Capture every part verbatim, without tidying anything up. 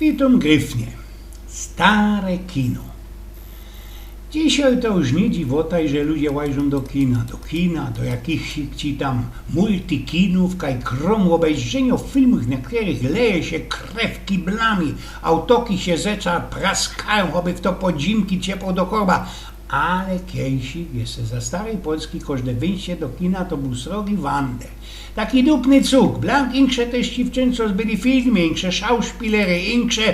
Witōm gryfnie. Stare kino. Dzisiej to już niy dziwota, że ludzie łażōm do kina, do kina, do jakichś ci tam multikinōw, kaj krōm ôbejrzynio filmōw, na kerych leje sie krew kiblami, autoki sie ze czar praskajōm, choby w to podzimki ciepło do korba. Ale kejsik jeszcze za starej Polski kożde wyjście do kina to bōł srogi wander. Taki dupny cug, blank inksze te ściwczynco zbyli filmy, inksze szauszpilery, inksze,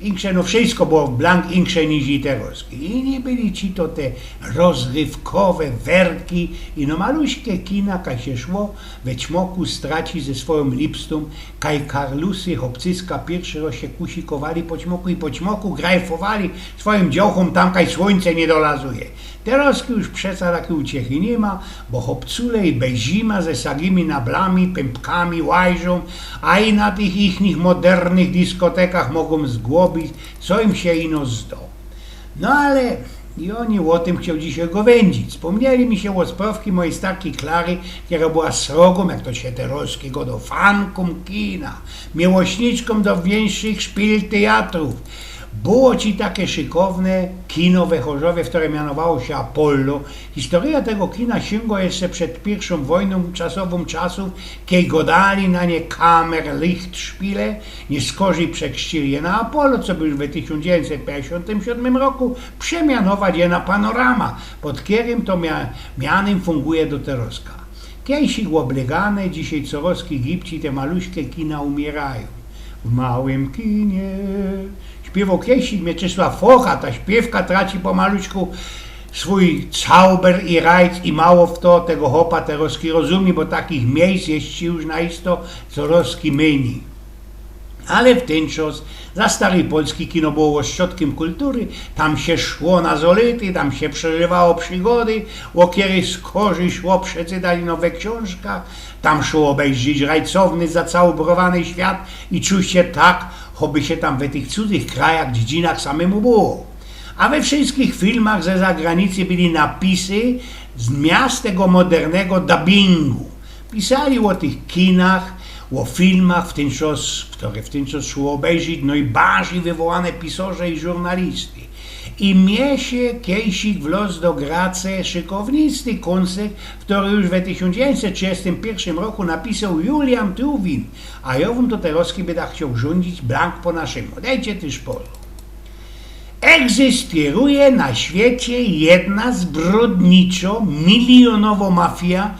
inksze, no wszysko było blank inksze niż i teroski. I niy byli ci to te rozrywkowe werki, ino maluśke kina, kaj sie szło we ćmoku straci ze swojōm lipstōm, kaj karlusy chopcyska piyrszy roz sie kusikowali po ćmoku i po ćmoku grajfowali swojim dziołchōm tam, kaj słōńce niy dolazuje. Teroski już przeca takij uciechy niy ma, bo chopcule i bez zima ze sagimi nablami, pympkami łażōm, a i na tych ichnych modernych diskotekach mogōm zgłobić, co im sie ino zdo. No ale i ôni, ô tym chcioł dzisiej gŏwyndzić. Spōmnieli mi sie ôsprowki mojij starki Klary, kera była srogōm, jak to sie teroski gŏdŏ, fankōm kina, miłośniczkōm do wiyńszych szpilteatrōw. Było ci take szykowne kino we Chorzowie, kere mianowało sie Apollo. Historyjŏ tego kina siyngo jeszcze przed piyrwszōm wojnōm czasowōm czasōw, kej gŏdali na nie Kammerlichtspiele, niy skorzyj przekrzcili je na Apollo, co by już we tysiōnc dziewiyńćset piyńćdziesiōntym siōdmym roku przemianować je na Panorama, pod kerym to mia-, mianym funguje do teroska. Kejsik ôblygane, dzisiej coroz gibci te maluśke kina umiyrają. W małym kinie. Śpiywoł kejsik Mieczysław Focha, ta śpiywka traci pomaluśku swōj całber i rajc i mało fto tego chopa teroski rozumie, bo takich miyjsc je już na isto coroz mynij. Ale w tyn czas za starej Polski kino było ôstrŏdkym kultury, tam sie szło na zolōty, tam sie przeżywało przigody, ô kerych skorzyj szło przeczydać ino we ksiōnżkach, tam szło ôbejrzeć rajcowny, zacałbrowany świat i czuć sie tak, choby sie tam we tych cudzych krajach, dziedzinach samymu było. A we wszyskich filmach ze zagranicy byli napisy z miast tego modernego dubbingu. Pisali ô tych kinach, ô filmach, w tyn czas, kere w tyn czas szło ôbejrzeć, no i bardzij wywołane pisŏrze i żurnalisty. I mie sie kejsik wlŏz do grace szykownisty kōnsek, kery już we tysiōnc dziewiyńćset trzidziestym piyrwszym roku napisoł Julian Tuwim, a jŏ wōm to teroski byda chcioł rzucić blank po naszymu. Dejcie tyż polu. Egzystyryje na świecie jedna zbrodniczo-miliyōnowo mafija,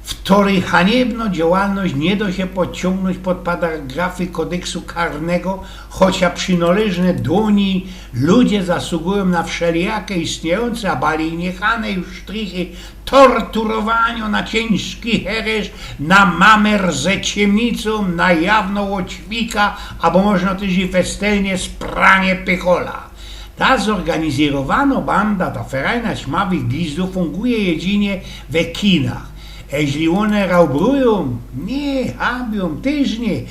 w kerej haniebno działalność niy dŏ sie podciōngnōńć pod paragrafy kodeksu karnego, chocia przinŏleżne do nij ludzie zasugujōm na wszelijake istniyjōnce, a bali niechane już sztrichy torturowaniŏ, na ciynżki heresz, na mamer ze ciymnicōm, na jawno ôdźwika, abo możno tyż i festelnie spranie pychola. Ta zorganizyrowanŏ banda, ta ferajna ćmawych gizdōw funguje jedynie we kinach. Eźli ône raubrujōm? Niy, habiōm, tyż niy.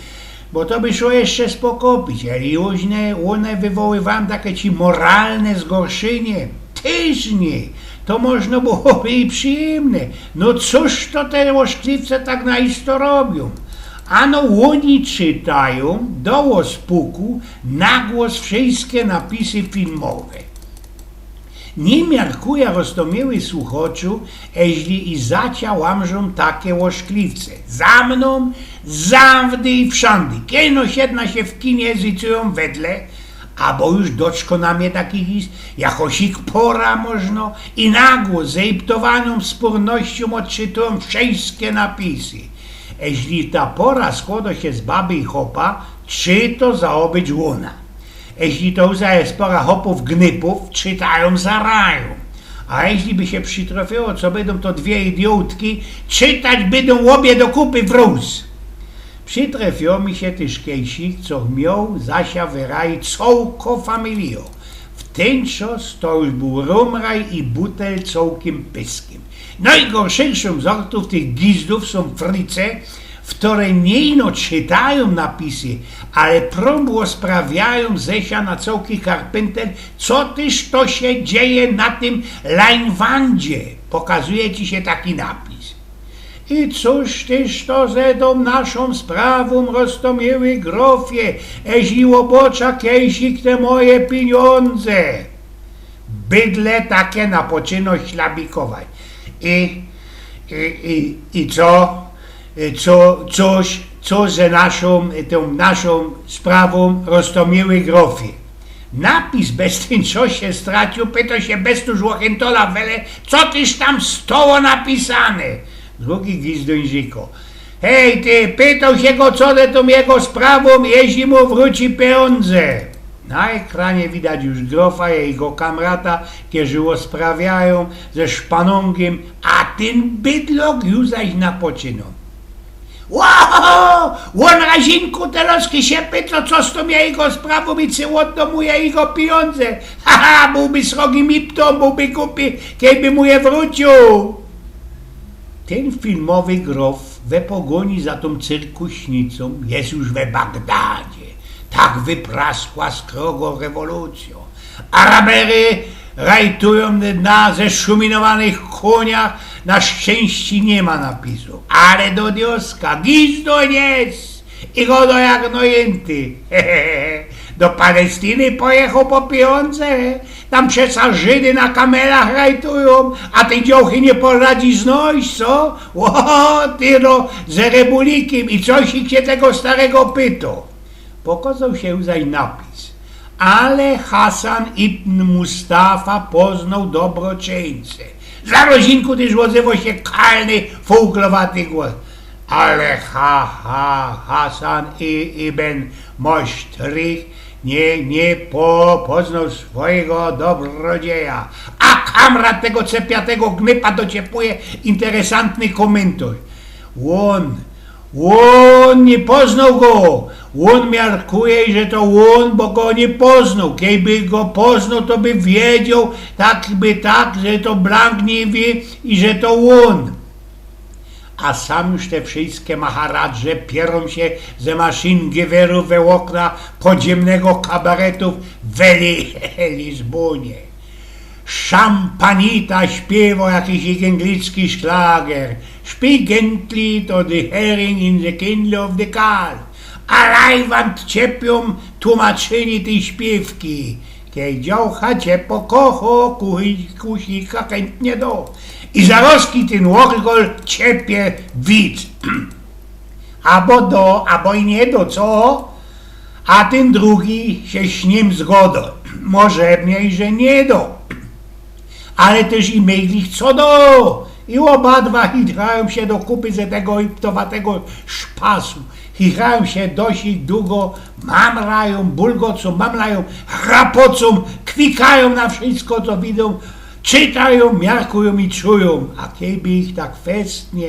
Bo to by szło jeszcze spokopić, eźli ône, ône wywoływajōm take ci moralne zgorszynie? Tyż niy. To możno byłoby i przijymne. No cōż to te ôszkliwce tak na isto robiōm? Ano ôni czytajōm do ôspōku na głos wszyjske napisy filmowe. Niy miarkuja, roztōmiyły słuchŏczu, eźli i za cia łamrzōm take ôszkliwce. Za mnōm, zawdy i wszandy. Kej no siedna sie w kinie, zycujōm wedle, abo już doczko na mie takich ist, jakosik pora możno, i na głos, z zejptowanōm spōrnościōm ôdczytujōm wszyjske napisy. Eźli ta pora skłŏdŏ sie z baby i chopa, czytŏ za ôbydź łōna. Eźli to łza je pora chopōw gnypōw, czytajōm za rajōm. A eźli by sie przitrefiyło, co bydōm to dwie idiotki, czytać bydōm ôbie do kupy wrōz. Przitrefiyło mi sie tyż kejsik, co mioł za sia wyrajić cołkõ familijõ. W tyn czas to już bōł rōmraj i butel cołkym pyskym. Nojgorszym zortōw tych gizdōw sōm frice, wtore niy ino czytajōm napisy, ale prōm ôsprawiajōm ze sia na cołki karpynter, co tyż to sie dzieje na tym lajnwandzie. Pokazuje ci sie taki napis. I cōż tyż to ze tōm naszōm sprawōm, roztōmiyły grofie, eźli ôbŏczã kejsik te moje piniōndze? Bydle take napoczynŏ ślabikować. I, i, i, i co? I co, cōż, co ze naszōm, tōm naszōm sprawōm, roztōmiyły grofie? Napis bez tyn, co sie straciōł, pytŏ sie bez tuż ôchyntola, wele, co tyż tam stoło napisane? Drugi gizduń rzykŏ: Hej, ty, pytŏ sie go, co ze tōm jego sprawōm, eźli mu wrōci piniōndze. Na ekranie widać już grofa i jego kamrata, kerzy ôsprawiajōm ze szpanōngym, a tyn bydlok już zaś napoczynŏ. Ło! Ôn, Razinku, terŏzki sie pytŏ, co z tōm jego sprawōm, i cy ôddŏ mu jego piniōndze. Ha, ha, bōłby srogim iptōm, bōłby gupi, kejby mu je wrōciōł. Tyn filmowy grof we pogōni za tōm cyrkuśnicōm je już we Bagdadzie. Tak wypraskła srogo rewolucyjŏ. Arabery rajtujōm na zeszuminowanych kōniach. Na szczynście niy ma napisu. Ale do dioska, gizduń je i godŏ jak nojynty. Do Palestyny pojechoł po piniōndze. Tam przeca Żydy na kamelach rajtujōm, a ty, dziołchy, niy poradzisz znojś, co? Ło, ty no, ze rebulikiym, i coś sie tego starego pytŏ. Pokŏzoł sie już zaś napis: Ale Hasan ibn Mustafa poznoł dobroczyńcę. Za rozinku tyż ôdzywŏ sie kalny, fuglowaty głos: Ale ha, ha, Hasan i, ibn Mosztrich niy, niy po, poznoł swojigo dobrodzieja. A kamrat tego cepiatego gnypa dociepuje interesantny kōmyntorz. Ôn, ôn niy poznoł go. Ôn miarkuje, że to ôn, bo go niy poznoł. Kejby go poznoł, to by wiedzioł, tak by tak, że to blank niy wiy i że to ôn. A sam już te wszyjske maharadże pierōm sie ze maszyn giewyrōw we ôkna podziymnego kabaretu w Weli-, Lizbōnie. Szampanita śpiywŏ jakiś anglicki szlager. Spiegentli to the herring in the kindle of the car. A Lajwant ciepiōm tłumaczyni tyj śpiywki. Kej dziołcha cie pokocho, kuchy-, kusika chętnie do. I zarozki tyn ôlkohol ciepie wic. Abo do, abo i niy do, co? A tyn drugi sie z nim zgodŏ. Może mie, że niy do. Ale tyż i myglich co do. I ôbadwa chitrajōm sie do kupy ze tego iptowatego szpasu. Chitrajōm sie dość dugo, mamrajōm, bulgocōm, mamlajōm, chrapocōm, kwikajōm na wszysko, co widōm, czytajōm, miarkujōm i czujōm. A kejby ich tak festnie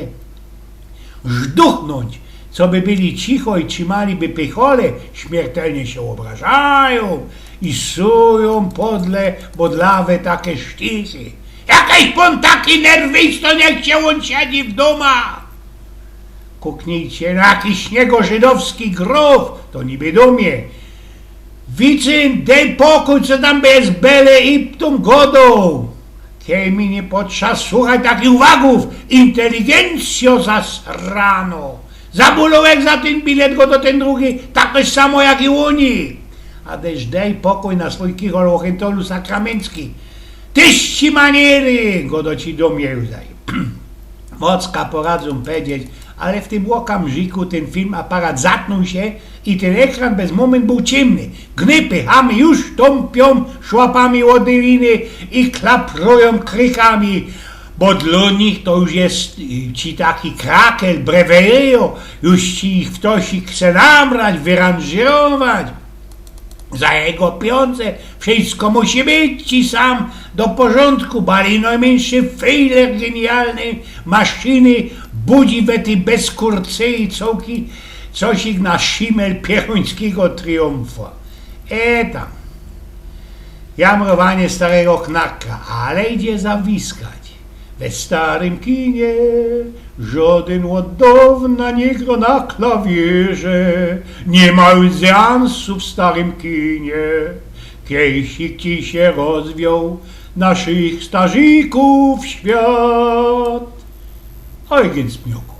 żduchnōńć, co by byli cicho i trzimali by pychole, śmiertelnie sie ôbrażajōm i sujōm podle, bodlawe take sztichy. Jakeś pōn taki nerwisto, niych sie ôn siedzi w dōma. Kuknijcie, na jakiś niego żydowski grof, to niby do mie. Wicyn, dej pokōj, co tam bez bele iptōm godoł. Kej mi niy potrza suchać takich uwagōw, inteligencjo zasranŏ. Za bulołek za tyn bilet godŏ tyn drugi, tak samo jak i ôni. A tyż dej pokōj na swōj kichol, ôchyntołu sakramencki. Tyż ci maniery, godŏ ci do mie już zaj. Mocka poradzōm pedzieć, ale w tym ôkamrziku tyn film aparat zatnōł sie i tyn ekran bez mōmynt bōł ciymny. Gnypy, chamy już tōmpiōm szłapami ô dyliny i klaprujōm krykami, bo dlō nich to już je, y, ci taki krakel, breweryjo, już ci ich ftoś chce namrać, wyranżyrować. Za jego piniōndze wszysko musi być i sam do porzōndku, bali nojmyńszy fejler genialnyj maszyny budzi we tyj bezkurcyji cołki, coś ich na szimel pierōńskigo triumfa. E tam. Jamrowanie starego knaka, ale idzie zawiskać. We starym kinie żodyn ôd downa niy gro na klawierze. Niy ma już seansu w starym kinie. Kejsik ci sie rozwioł naszych starzikōw świat. Eugens Mioch.